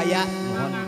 Surabaya. Mohon.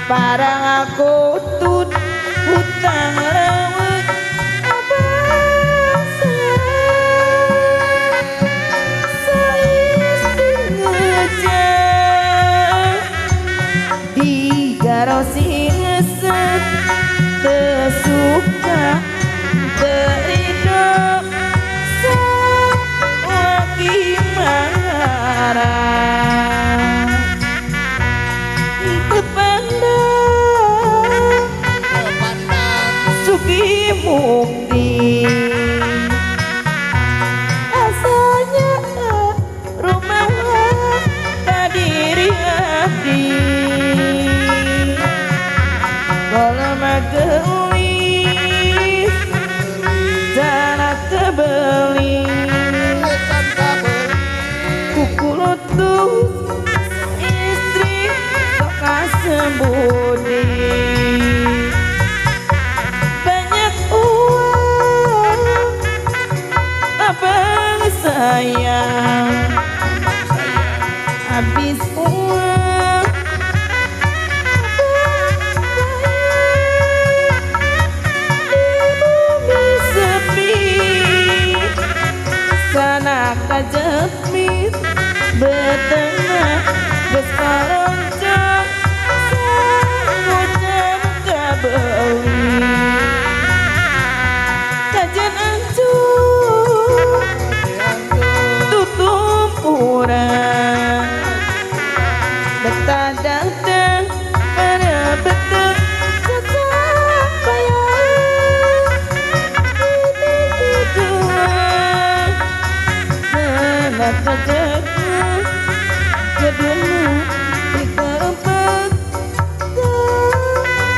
Parang aku tut hutang rawat abang saya sengaja digarosi ngeset tersuka terido sewaki marah. Suki mukti asalnya rumah kadiri abdi kalau magelis tanah kebeli kukulutus istri sok sembunyi. Sayang habis uang di bumi sepi sana kajepit betengah besparoncong sangucan kabeli kajian ancur tumpuran betadang pada betul capaian ini kenapa jaga kedua dikerempet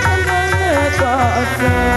kandangnya kosong.